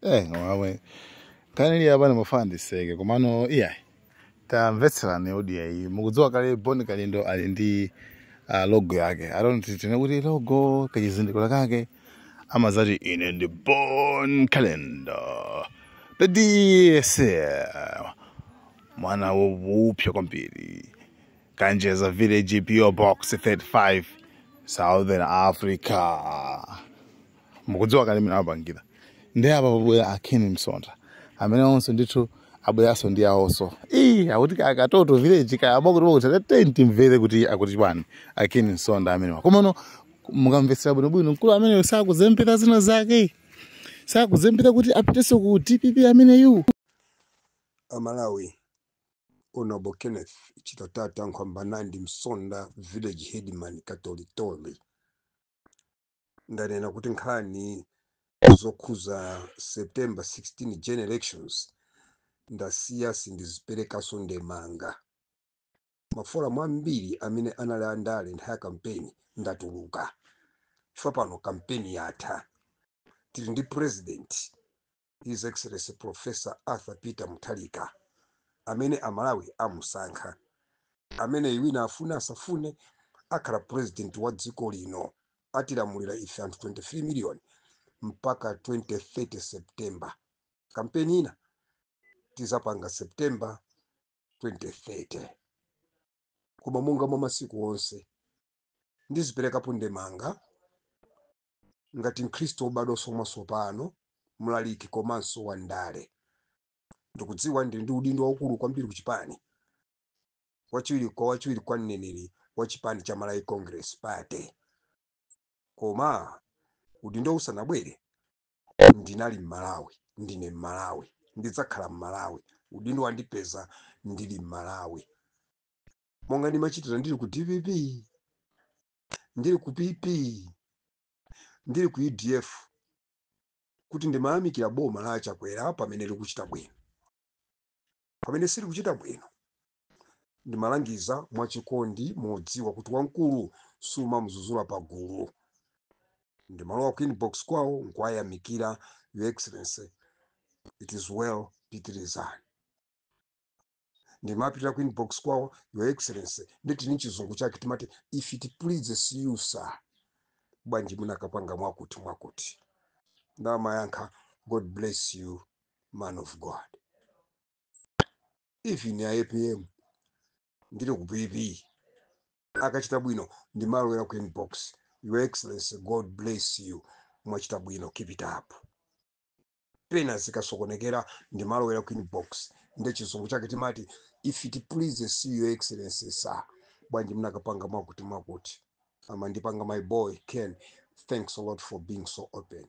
Ngomwe kanili apa ndimafuna ndiseke, komano iyayi, tamvetserani audio iyi. Mukudziwa kale Bon Kalindo ali ndi logo yake. I don't tine kuti logo kachizindikiro kake amazati, "Ine ndi Bon Kalindo, the DSM, mwana woupsa kwambiri, Kanjeza Village, PO Box 35, Southern Africa." Mukudziwa kale mene amapangira. Ndi apa pabwera a Ken Msonda amene onso ndithu abweranso ndi awonso. Ii, akuti katoto village kaya bakuti timvere kuti akuti chani a Ken Msonda amenewa. Komano mukamvetsera bwinobwino, mkulu amene sakuzembera zina zake, sakuzembera kuti apitenso ku DPP ameneyu. Amalawi, Honorable Kenneth Chitatata Nkhwambanandi Msonda, village headman, Katolitoli. Ndanena kuti nkhani zokhuza September 16 general elections ndasiya, sindiziperekaso ndemanga. Ma forum ambiri amene anali andale nthawi ya kampeni ndatuluka, chifukwa pano kampeni yatha. Tili ndi President, His Excellency Professor Arthur Peter Mutharika, amene Amalawi amusankha, amene wina afune asafune akhala president wa dziko lino, atilamulira ife anthu 23 million mpaka 2030 September. Kampeni ina tizapanga September 2030. Koma monga mwa masiku onse, ndiziperekapo ndemanga ngati Mkhristu wobadwanso mwatsopano, mlaliki komanso wandale. Ndikudziwa ndili ndi udindo waukulu kwambiri kuchipani, wachiwiri kwa mneneri wa chipani cha Malawi Congress Party. Koma udindo usanabwere ndinali Mmalawi, ndine Mmalawi, ndidzakhala Mmalawi. Udindo wandipeza ndili Mmalawi, monga ndimachitira ndili ku DPP, ndili ku PP, ndili ku UDF, kuti ndimayamikira boma la Chakwera pamene likuchita bwino. Pamene silikuchita bwino ndimalangiza mwachikondi, modziwa kuti wamkulu sumamuzuzula pagulu. Ndimalowa ku inbox kwawo nkuwayamikira, "Your Excellency, it is well, pitirizani." Ndimapitira ku inbox kwawo, "Your Excellency," nditini chizungu chake timati, "If it pleases you, sir, bwanji munakapanga mwakuti mwakuti?" Ndamayankha, "God bless you, man of God." Even ya APM, ndili ku PP, akachita bwino ndimalowera ku inbox, "Your Excellency, God bless you, mwachita bwino, keep it up." Pena zikasokonekera ndimalowera ku inbox, ndi chizungu chake timati, "If it pleases you, Your Excellency, sir, bwanji munakapanga mwakuti mwakuti?" Amandipanga, "My boy Ken, thanks a lot for being so open."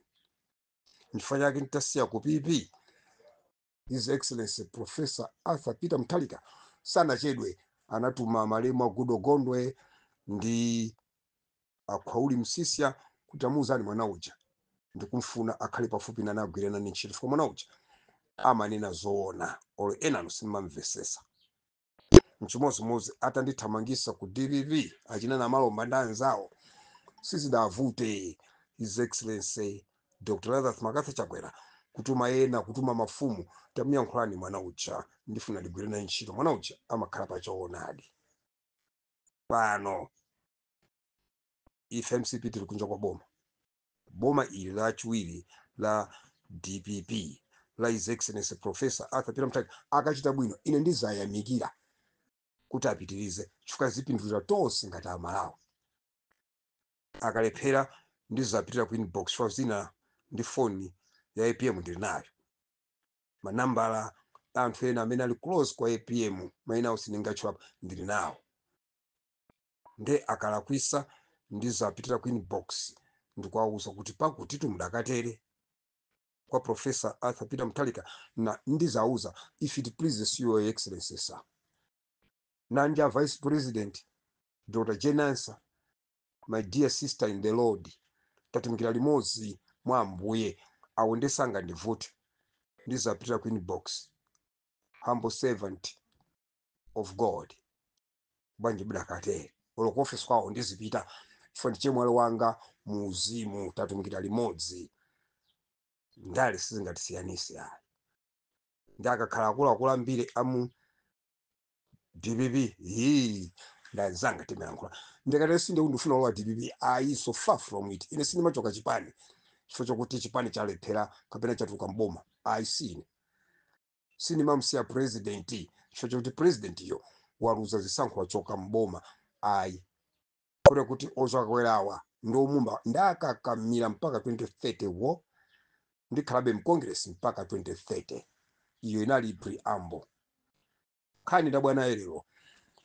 Nchifukwa chake nditasiya ku PP, His Excellency Professor Arthur Peter Mutharika sanachedwe, anatuma malemu a Goodall Gondwe ndi Akhwauli Msisya kuti amuuzani mwana uja ndikumfuna akhale pafupi nane, agwire nane ntchito, chifukwa mwana uja amanena zoona, olo enanu simmamvesesa. Mchimozimozi atandithamangisa ku DPP achina na Malomba ndi anzawo, sizidavute His Excellency Dr Lazarus McCarthy Chakwera kutuma ena, kutuma mafumu, "Tamuyankhulani mwana uja, ndifuna ndigwire naye ntchito, mwana uja amakhala pachoonadi." Pano ife MCP tili kunja kwa boma. Boma ili lachiwiri la DPP la His Excellency Professor Arthur Peter Mutharika, akachita bwino ine ndizayamikira kuti apitirize, chifukwa zipindulira tonse ngati Amalawi. Akalephera ndizapitira ku inbox, chifukwa zina ndi foni ya APM ndili nayo, manambala anthu ena amene ali close kwa APM, mayina awo sindingatchula, ndili nawo. Nde akalakwisa ndizapitira ku inbox ndikuwawuza kuti pakuti mudakatere kwa Professor Arthur Peter Mutharika, na ndizauza, "If it pleases you, Your Excellency, sir." Nanja Vice President Dr Jane Ansah, my dear sister in the Lord, tatumikira limodzi mwa Ambuye, awo ndesanga ndivute, ndizapitira ku inbox, "Humble servant of God, bwanji mudakatere?" Olo ku office kwawo ndizipita, chifukwa ndi chemwali wanga mu uzimu, tatumikira limodzi. Ndale sizingatisiyanise ayi. Ndi akakhala akuluakulu ambiri amu DPP, hii ndanzanga timayankhula. Ndikati sinde ndifuna kulowa DPP, ayi, so far from it. Ine sindimachoka chipani chifukwa chokuti chipani chalephera kapena chatuluka mboma, ayi. Sine sindimamsiya president chifukwa chokuti president yo waluza zisankho, wachoka mboma, ayi. Kuti kuti ochakwerawa ndi omumba ndakakamira mpaka 2030 wo ndikhalabe mcongress mpaka 2030. Iyo inali preamble. Nkhani ndabwana lero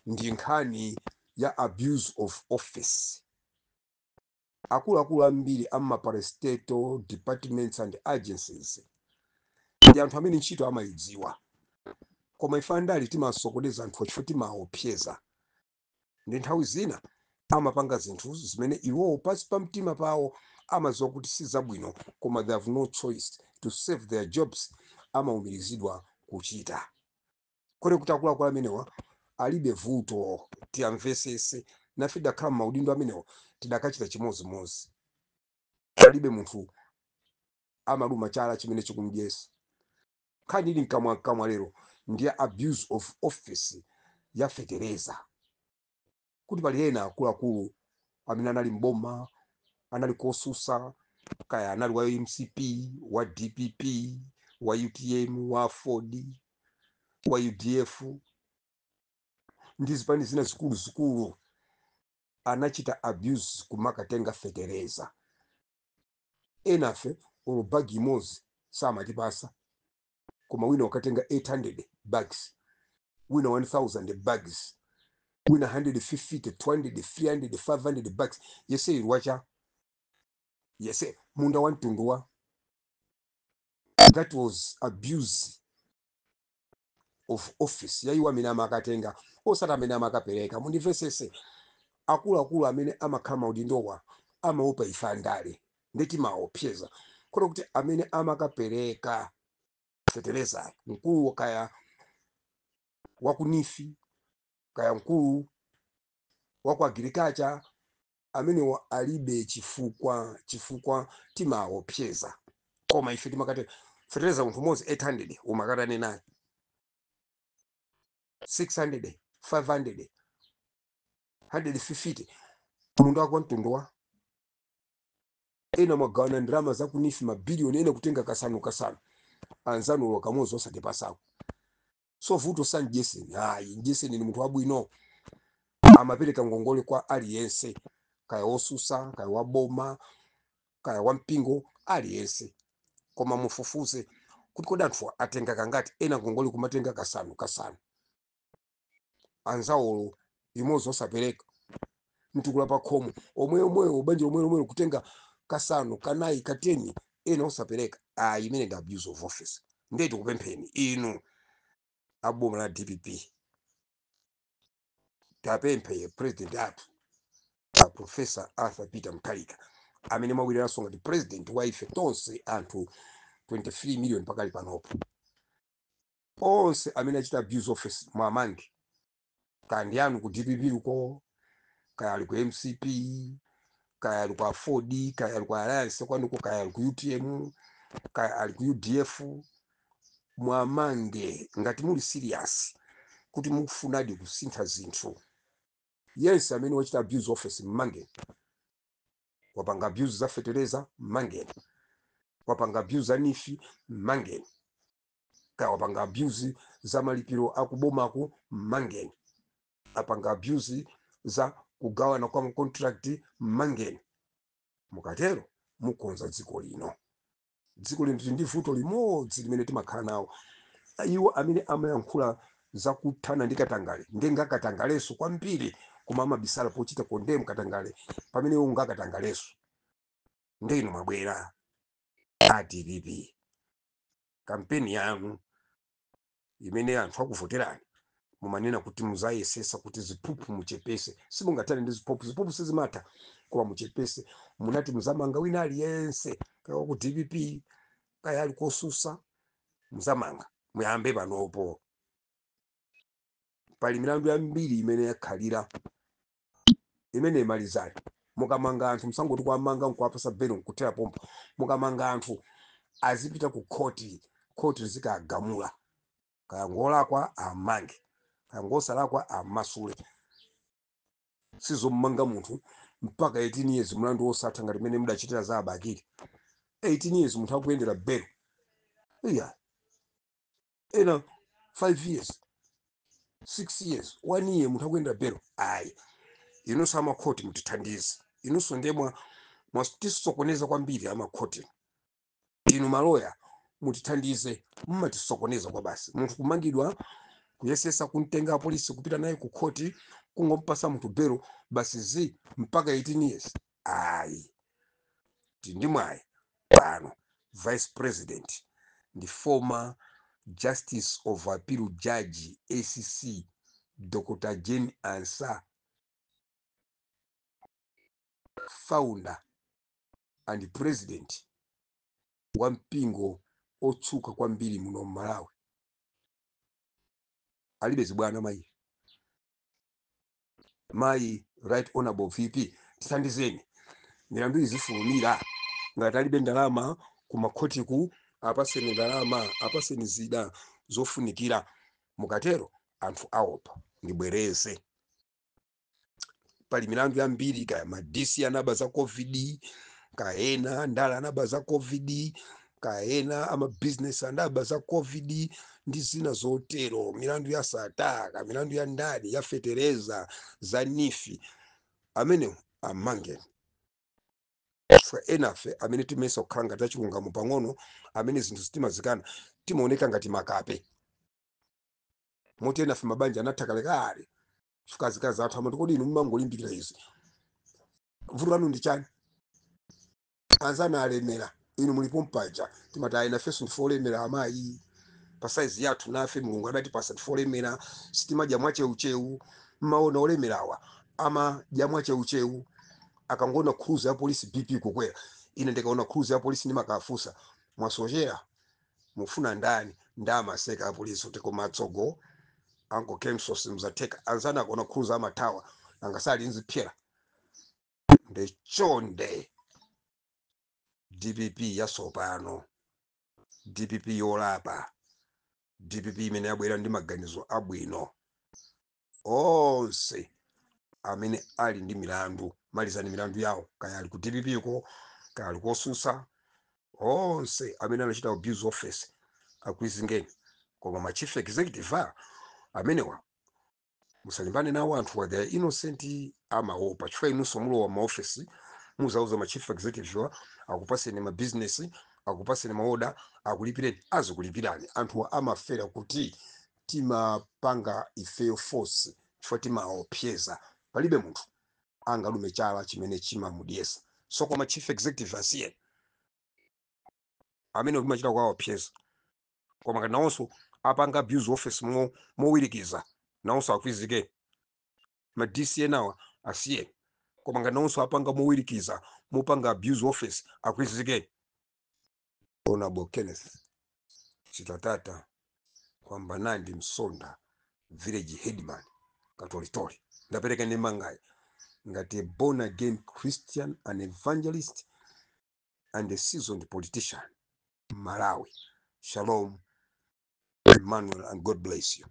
ndi nkhani ya abuse of office. Akuluakulu ambiri amaparastatal departments and agencies ndi anthu amene ntchito amayidziwa, koma ife andali timasokoneza anthu chifukwa timaopseza, ndi nthawi zina amapanga zinthu zimene iwowo pansi pa mtima pawo amadziwa kuti si zabwino, koma they have no choice to save their jobs, amawumirizidwa kuchita. Kodi kuti akuluakulu amenewa alibe vuto, tiyamvesese. Nafe tidakhala m'maudindo amenewa, tidakachita chimozimozi. Palibe munthu amaluma chala chimene chikumdyesa. Nkhani ili mkamwa mkamwa lero ndiye abuse of office ya fetereza, kuti pali ena akuluakulu amene anali mboma, anali kosusa, kaya anali wa MCP, wa DPP, wa UTM, wa Ford, wa UDF ndi zipani zina zikuluzikulu, anachita abuse kumakatenga fetereza. Enafe olo bagi imodzi samatipasa, koma wina wakatenga 800 bags, wina 1000 bags, wina 150, 200, 300, 500 bags. Yese ili wacha yese munda wa mtundu wa. That was abuse of office yaiwo amene amakatenga, osati amene amakapereka. Mundimvesese, akuluakulu amene amakhala maudindowa amaopa ife andale, ndetimaopseza. Kono kuti amene amakapereka fetereza, mkulu kaya waku NEEF, kaya mkulu waku agriculture, amenewa alibe chifukwa, chifukwa timaopseza. Koma ife timakati fetereza munthu umodzi 800, umakatane naye 600, 500, 150, munda wako mtundu wa. Ena mwagawana ndalama za ku NEEF mabiliyoni, ena kutenga kasanu kasanu, anzanu kamodzi osatipasako. So vuto sa mjeseni, ayi. Mjeseni ni munthu wabwino, amapereka ngongole kwa aliyense, kaya wosusa, kaya waboma, kaya wampingo, aliyense. Koma mufufuze kuti kodi anthu atenga kangati. Ena ngongole kumatenga kasanu kasanu, anzawolo imodzi osapereka. Mtukula pa khomo omwe omwewo, banja lomwe lomwelo, kutenga kasanu, kanayi, kateni, ena osapereka. Ayi, imene ndi abuse of office. Ndiye tikupempheni inu aboma la DPP, tapemphe president athu a Professor Arthur Peter Mutharika, amene mwawiriranso ngati president wa ife tonse anthu 23 million pakali panopo, onse amene achita abuse office mwamange, kaya ndi anu ku DPP uko, kaya ali ku MCP, kaya ali ku Aford, kaya ali ku Alliance kwanuko, kaya ali ku UTM, kaya ali ku UDF, mwamange. Ngati muli serious kuti mukufunadi kusintha zinthu, yense amene wachita abuse office mmangeni. Wapanga abuse za fetereza, mmangeni. Wapanga abuse za NEEF, mmangeni. Kaya wapanga abuse za malipiro akubomaku, mmangeni. Apanga abuse za kugawana kwa contract, mmangeni. Mukatero mukonza dziko lino. Dziko lino tili ndi vuto limodzi limene timakhala nawo: iwo amene amayankhula zakuthana ndi katangale ndenga katangaleso kwambiri, koma amabisala pochita condemn katangale pamene iwo ngakatangaleso. Ndinu mwabwera a DPP, kampeni yanu imene anthu akuvoterani mumanena kuti muzayesesa kuti ziphuphu muchepese. Simungathane ndi ziphuphu, ziphuphu sizimatha, koma muchepese. Munati muzamanga wina aliyense, kaya ku DPP, kaya ali kosusa, muzamanga. Muyambe panopo. Pali milandu yambiri imene yakhalira imene imalizani. Mukamanga anthu, musangoti kuamanga nkuwapasa belo nkuthera pompo. Mukamanga anthu, Azipita ku khoti, khoti lizikagamula kaya ngolakwa amange, kaya ngosalakwa amasule. Sizommanga munthu mpaka 18 years mlandu wosatha ngati mmene mudachitira za abakili. 18 years munthu akuyendera belo, iya, ena 5 years, 6 years, 1 year munthu akuyendera belo, ayi. Inunso amakhoti mutithandize. Inunso ndiye mwatisokoneza kwambiri amakhoti. Inu maloya mutithandize, mmatisokoneza kwa basi. Munthu kumangidwa, kuyesesa kumtenga apolisi kupita naye ku khoti, kungompasa munthu belo basi zi mpaka 18 years, ayi. Tindi mwayi pano, vice president ndi former justice of appeal judge SC Dr Jane Ansah, founder and president wa mpingo otchuka kwambiri muno Malawi. Alibe zibwana mayi, mayi Right Honorable VP, tithandizeni milandu izifulumira. Ngati alibe ndalama kumakhotiku, apaseni ndalama, apaseni zida zofunikira. Mukatero anthu aopa. Ndibwereze, pali milandu yambiri, kaya ma DC anaba za COVID, kaya ena ndala anaba za COVID, kaya ena amabizinesi anaba za COVID ndi zina zotero, milandu ya sataka, milandu ya ndani, ya fetereza, za NEEF. Amenewo amangeni, chifukwa enafe amene timesa kukhala ngati achilungamo pang'ono, amene zinthu zitimazikana, timaoneka ngati makape. Moti enafe mabanja anatha kalekale chifukwa azikazi athu amati, "Kodi inu mumangolimbikira izi, vuto lanu ndi chani? Anzanu alemera, inu mulipo mpaja." Timati, "Ayi, nafenso ndife olemera amayi, pa saizi yathu nafe Mulungu adatipasa, ndife olemera, sitimadya mwacheucheu. Mmaona olemerawa amadya mwacheucheu, akangoona cruiser ya polisi BP kukwera. Ine ndikaona cruiser ya polisi ndimakafunsa, 'Mwasochera, mufuna ndani?' Ndamaseka apolisi kuti, 'Koma atsogo Uncle Kemso simzatheka.' Anzanu akaona cruiser amathawa, angasali nzipyera." Ndechonde, DPP yasopano, DPP yolapa, DPP imene yabwera ndi maganizo abwino, onse amene ali ndi milandu malizani milandu yawo, kaya ali ku DPP ko, kaya ali kosusa. Onse amene anachita abuse office akwizingeni, koma ma chief executive a amenewa musalimbane nawo. Anthu they are innocent, amaopa chifukwa inunso mulowa maofesi, muzauza ma chief executive wa akupaseni ma business, akupaseni maoda, akulipireni, azikulipirani. Anthu amafera kuti timapanga ifeyo force chifukwa timaopseza. Palibe munthu angalume chala chimene chimamudyesa. So koma chief executive asiyeni, amene timachita kuwaopseza. Koma ngati nawonso apanga abuse office mowirikiza, nawonso akwizike. Ma DC enawa asiyeni, koma ngati nawonso apanga mowirikiza, mopanga abuse office, akwizike. Honorable Kenneth Chitatata kwamba nandi Msonda village headman Katolitoli, ndapereka ndemangayi ngati a born again Christian, an evangelist and a seasoned politician Malawi. Shalom, Emmanuel, and God bless you.